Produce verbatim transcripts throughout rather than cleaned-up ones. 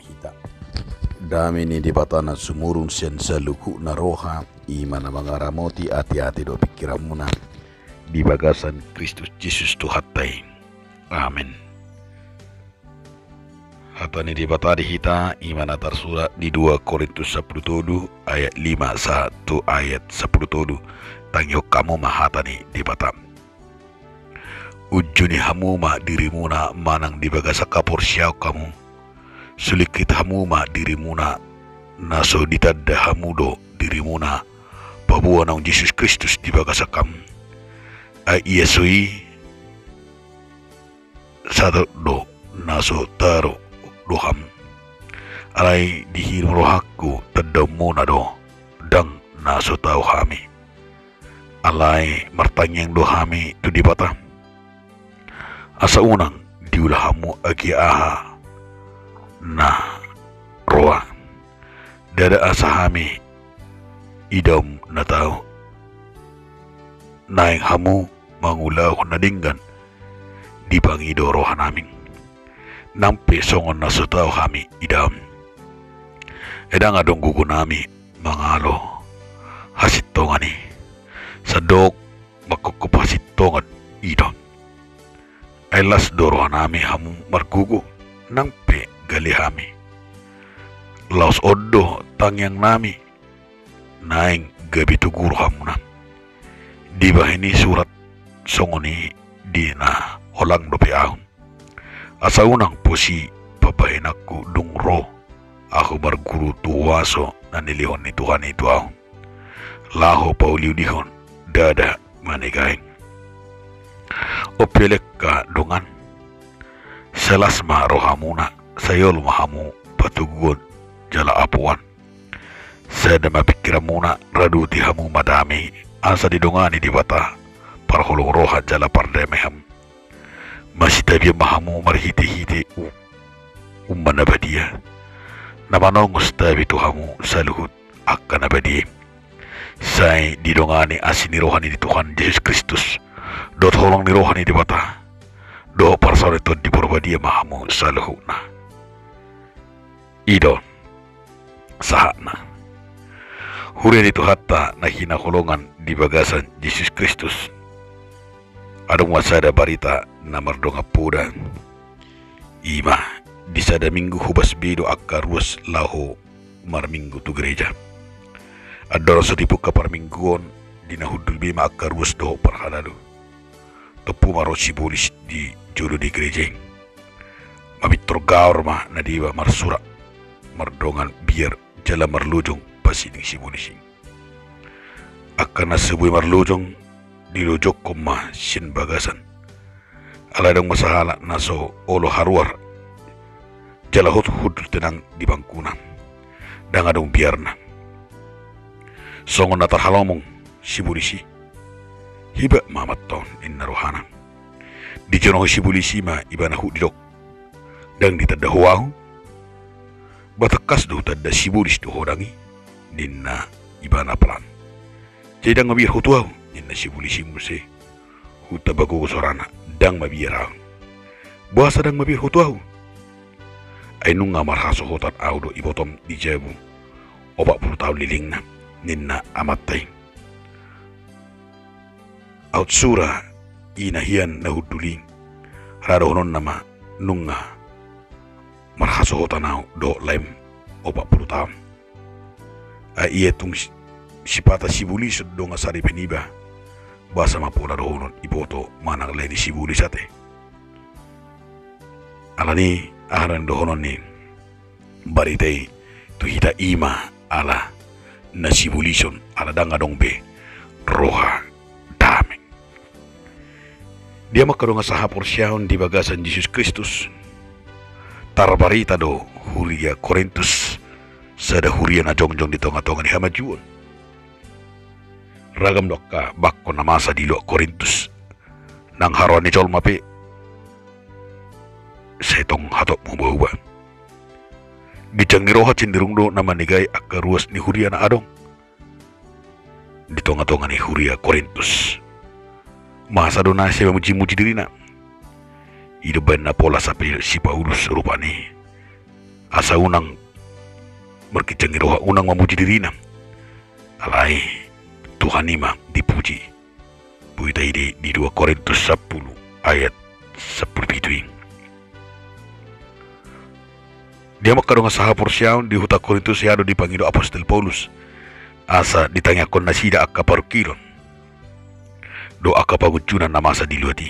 hita. Dame ni Debata na sumurung sian saluhutna roha, i ma na mangaramoti ateate dohot pingkiranmuna di bagasan Kristus Jesus Tuhanta i. Amen. Hata ni Debata di hita i ma na tarsurat di dua Korintus sampulu tolu ayat lima sahat tu ayat sampulu tolu. Tangihon hamu ma hata ni Debata. Unjuni hamu ma dirimuna manang di bagasan haporseaon hamu. Sulingkit hamu ma dirimuna, na so ditanda hamu do dirimuna paboa naung Jesus Kristus di bagasan hamu. Ai ia so i saut do na so tau do hamu. Alai dihirim rohangku tandaonmuna do, ndang na so tau hami. Alai martangiang do hami tu Debata, asa unang diula hamu agia aha na roa. Ndada asa hami idaon na tau, naeng hamu mangulahon na denggan dipangido rohanami, nang pe songon na so tau hami idaon. Ai ndang adong gogonami mangalo hasintongan i, sandok mangkopkop hasintongan i do. Ai las do rohanami hamu margogo, nang pe gale hami. Laos on do tangiangnami, naeng gabe togu rohamuna. Dibahen i surat songon i di na holang dope ahu, asa unang posi pambahenanku dung ro ahu marguru tu huaso na nilehon ni Tuhan i tu ahu, laho pauliulihon ndada manegaeng. On pe ale angka dongan, sai las ma rohamuna, sai olo ma hamu patoguon jala apoan. Sada ma pingkiranmuna, raduti hamu ma dame, asa didongani Debata parholong roha jala pardame hamu. Masitabian ma hamu marhitehite u-, uma na badia, na manongos tabi tu hamu saluhut angka na badia i. Sai didongani asi ni roha ni Tuhan Jesus Kristus dohot holong ni roha ni Debata dohot parsaoran ni Tondi Porbadia ma hamu saluhutna. I do sahatna. Huria ni Tuhanta na hinaholongan di bagasan Jesus Kristus, adong ma sada barita na mardongan poda. I ma, di sada minggu hobas be do angka ruas laho marminggu tu gereja. Andorang so tibu angka parmingguon, di na hundul be ma angka ruas dohot parhalado. Tompu ma ro sibolis di jolo ni gereja i. Mamintor gaor ma na deba marsurak, mardongan biar jala marlojong pasiding sibolis i. Angka na so boi marlojong, dilojongkon ma sian bagasan. Alai adong ma sahalak na so olo haruar, jala hot hundul tenang di bangkuna. Ndang adong biarna. Songon na tarhalomong sibolis i. Hibat ma amanta on, ninna rohana. Dijonohi sibolis i ma ibana hut didok. Ndang ditanda ho ahu? Ba tangkas do hutanda sibolis do ho dang i, ninna ibana palan. Jadi ndang mabiar ho tu ahu, ninna sibolis i muse. Hutamba gogo sorana, ndang mabiar ahu. Boasa ndang mabiar ho tu ahu? Ai nunga marhasohotan ahu do ibotom di jabu opat pulu taon lelengna, ninna amanta i. Aut sura i na hian na hundul i, ra dohononna ma nunga marhasohotan ahu dohot laem opat pulu taon. Ai ia tung si-, sipata sibolison do nga saripe niba, boasa ma pola dohonon iboto manang lae ni sibolis ate. Alani aha na dohonon ni barita i tu hita i ma ala na sibolison, ala ndang adong be roha dame. Dia ma angka dongan sahaporseaon di bagasan Jesus Kristus. Tarbarita do huria Korintus, sada huria na jongjong di tongatonga ni hamajuon. Ragam do angka bangko na masa di luat Korintus. Nang haroan ni jolma pe sai tong hatop maubaubau. Ginjang ni roha cenderung do na manegai angka ruas ni huria na adong di tongatonga ni huria Korintus. Masa do na sai mamujimuji dirina. I do umbahen na pola sampe si Paulus rupani Asa unang markincangi roha, unang mamuji dirina. Alai Tuhan i ma dipuji. Boi taida i di dua Korintus sampulu ayat sampulu pitu i. Di hamu angka dongan sahaporseaon, di huta Korintus ia do dipangido apostel Paulus asa ditangiangkon nasida angka parungkilon dohot angka pangunjunan na masa di luat i.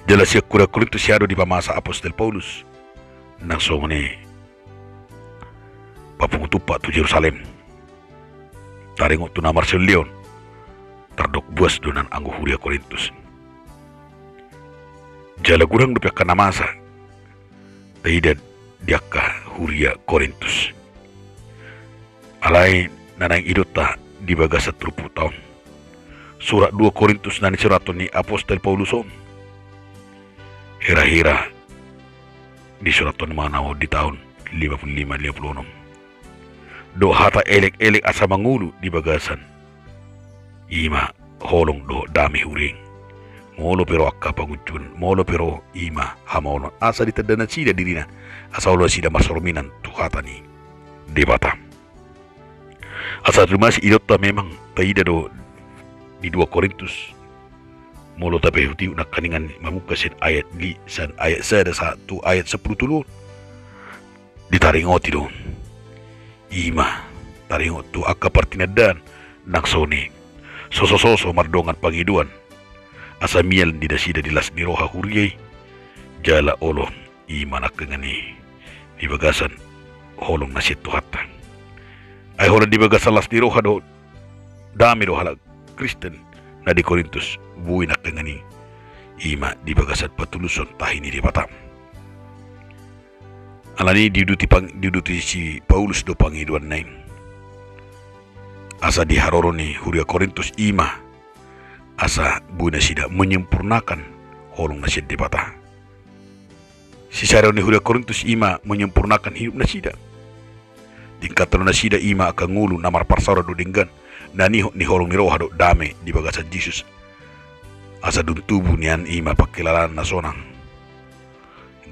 Jala sian huria Korintus ia do dipamasa apostel Paulus nang songon i papungu tumpak tu Jerusalem. Taringot tu na marsileon, tardok buas do nang anggo huria Korintus. Jala godang dope angka na masa taida di angka huria Korintus. Alai na naeng idonta di bagasan tolu pulu taon, surat dua Korintus na nisurathon ni apostel Paulus on, hira-hira disurathon ma na on di taon lima pulu lima, lima pulu onom. Dohot hata elek-elek asa mangolu di bagasan i ma holong dohot dame huria i. Molo pe ro angka pangunjunan, molo pe ro, i ma hamaolon, asa ditanda nasida dirina, asa olo nasida marsorminan tu hata ni Debata. Asa tutu ma si idonta memang taida do di dua Korintus. Molo tapaihut-ihut nangkiningan mamungka sian ayat li-, sian ayat sada sahat tu ayat sampulu tolu on, ditaringoti do. I ma taringot tu angka partinandaan nang songon i, soso-soso mardongan pangidoan, asa mian di nasida di las ni roha huria i, jala olo, i ma nangkiningan i, di bagasan holong na sian Tuhanta. Ai holan di bagasan las ni roha dohot dame do halak Kristen na di Korintus boi nangkiningan i, i ma di bagasan patuluson tahi ni Debata. Alani i diuduti pang-, diuduti si Paulus do pangidoanna i asa di haroro ni huria Korintus, i ma asa boi nasida menyempurnakan holong na sian Debata. Sisarihon ni huria Korintus i ma menyempurnakan hidup nasida. Tingkathonon nasida i ma angka ngolu na marparsaoran dohot denggan, na nihot ni holong ni roha dohot dame di bagasan Jesus. Asa dung tubu nian i ma pangkilalaan na sonang,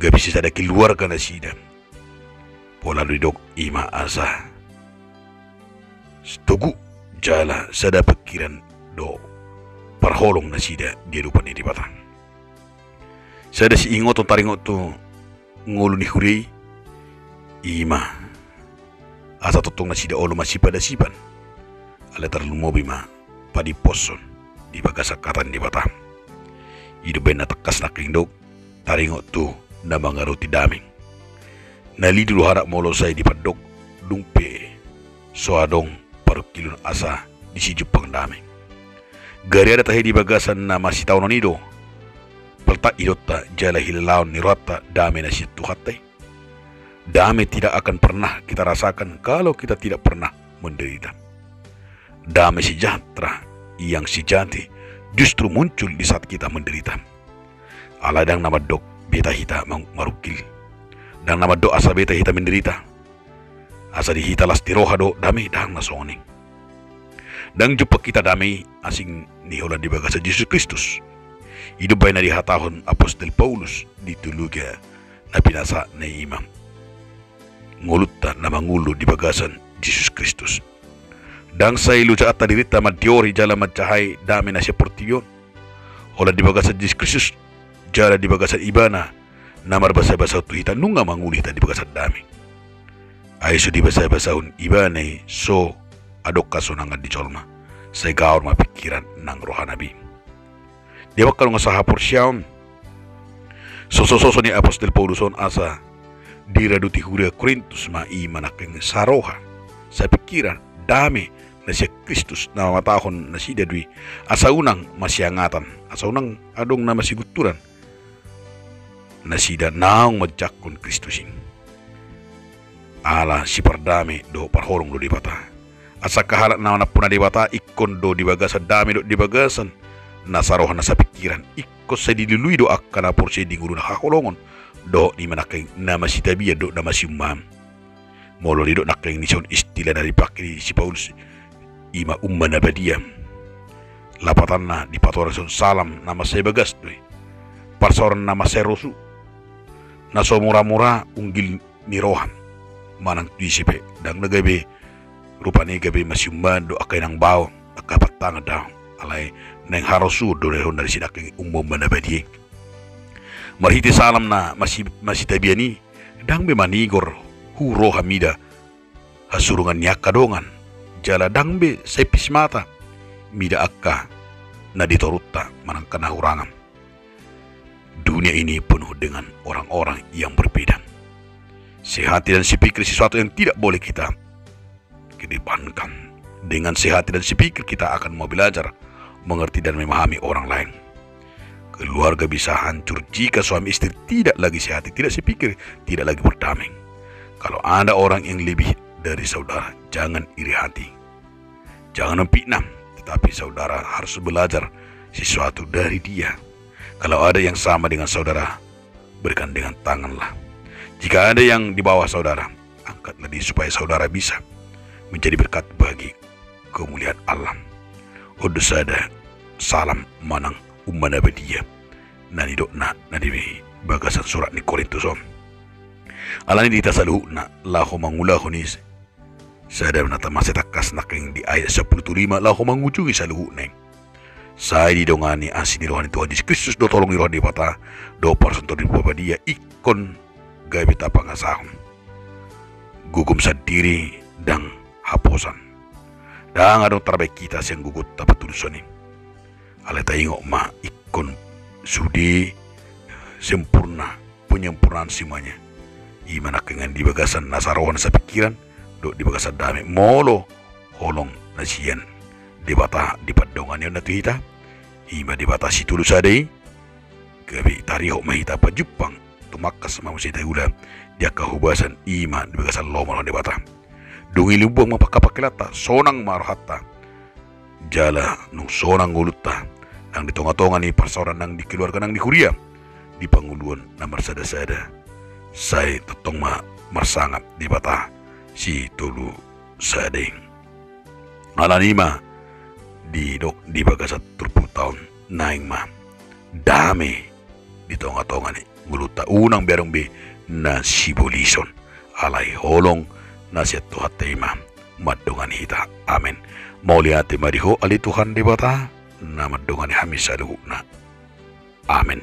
gabe sisada keluarga nasida. Pola didok i ma asa togu jala sada pingkiran dohot parholong nasida di adopan ni Debata. Sada siingoton taringot tu ngolu ni huria i, i ma asa tongtong nasida olo masipadasipan, alai tarlumobi ma padimposhon di bagasan hata ni Debata. I do umbahen na tangkas nangkin didok taringot tu na mangaradoti dame. Na lilu do halak molo sai dipandok, dung pe so adong parungkilon asa disi jumpang dame. Gariada tahe di bagasan na masitaonon i do, paltak idonta jala hilalaon ni rohanta dame na sian Tuhanta i. Damai tidak akan pernah kita rasakan kalau kita tidak pernah menderita. Damai sejahtera yang sejati justru muncul di saat kita menderita. Alai ndang na mandok beta hita mang-, marungkil. Ndang na mandok asa beta hita menderita, asa di hita las ni roha do damai, ndang na songon i. Ndang jumpang hita damai i asing ni holan di bagasan Jesus Kristus. I do umbahen na dihatahon apostel Paulus di Teologia na pinasahatna i, i ma ngolunta na mangolu di bagasan Jesus Kristus. Ndang sai lojaanta dirinta mandiori jala manjahai damai na sian portibi on. Holan di bagasan Jesus Kristus jala di bagasan Ibana na marbasabasahon tu hita, nunga mangolu hita di bagasan damai. Ai so dibasabasahon Ibana i, so adong hasonangan di jolma. Sai gaor ma pingkiran nang rohana be. Di hamu angka dongan sahaporseaon, sosososo ni apostel Paulus on asa diradoti huria Korintus ma, i ma nangkin saroha, sapingkiran, damai na sian Kristus, na mamatahon nasida do i, asa unang masiangatan, asa unang adong na masigunturan nasida naung manjangkon Kristus i. Ala sipardame dohot parholong do Debata. Asa angka halak na manampuna Debata ingkon do di bagasan dame dohot di bagasan na saroha na sapingkiran. Ingkon sai dilului do angka na porsea di ngoluna haholongon dohot i ma nangkin na masitabian dohot na masiummahan. Molo didok nangkin dison istilah na dipake ni si Paulus, i ma umma na badia. Lapatanna dipatorang dison salam na mansai bagas do i, parsaoran na mansai rosu, na so mura-mura unggil ni roha manang tu ise pe, ndang na gabe rupani gabe masiumbaon do angka inang bao, angka pantangan do, alai naeng harosuhon do dison dari si nangkin umbaumba na badia i. Marhite salam na masi-, masitabian i, ndang be manigor hu roha mida hasurungan ni angka dongan, jala ndang be sai pis mata mida angka na di torunta manang angka na hurangan. Dunia ini penuh dengan orang-orang yang berbeda. Sehati dan sepikir sesuatu yang tidak boleh kita kedepankan. Dengan sehati dan sepikir kita akan mau belajar, mengerti dan memahami orang lain. Keluarga bisa hancur jika suami istri tidak lagi sehati, tidak sepikir, tidak lagi berdamai. Kalau ada orang yang lebih dari saudara, jangan iri hati. Jangan memfitnah, tetapi saudara harus belajar sesuatu dari dia. Kalau ada yang sama dengan saudara, bergandengan tanganlah. Jika ada yang di bawah saudara, angkatlah dia supaya saudara bisa menjadi berkat bagi kemuliaan Allah. On do sada salam manang umbaumba na badia na nidokna na di bagasan surat ni Korintus on. Alani di hita saluhutna laho mangulahon i, sada na tama sai tangkas nangkin di ayat sampulu tolu i ma laho mangujungi saluhutna i. Sai didongani asi ni roha ni Tuhan Jesus Kristus dohot holong ni roha ni Debata dohot parsantabi ni Parbadia ingkon gabe tapangasahon. Gogom sandiri ndang haposan. Ndang adong tarbaen hita sian gogonta patuluson i. Alai taingot ma ingkon sude sempurna, penyempurnaan semuanya. I ma nangkin di bagasan nasa roha nasa pikiran dohot di bagasan dame molo holong na sian Debata dipandongani on na tu hita. I ma Debata sitolu sada i. Gabe tarihot ma hita pajumpang, tumangkas ma muse hita ula di angka hubasan i ma di bagasan lomo ni Debata. Dung i lumbuang ma pangkapangkilanta, sonang ma rohanta. Jala nunga sonang ngolunta nang di tongatonga ni parsaoran nang di keluarga nang di huria, di pangoluan na marsadasada. Sai tongtong ma marsangap Debata sitolu sada i. Alani i ma didok di bagasan turpukta on, naeng ma dame di tongatonga ni ngolunta, unang be adong be na sibolison. Alai holong na sian Tuhanta i ma mandongani hita. Amen. Mauliate ma di Ho ale Tuhan Debata na mandongani hami saluhutna. Amen.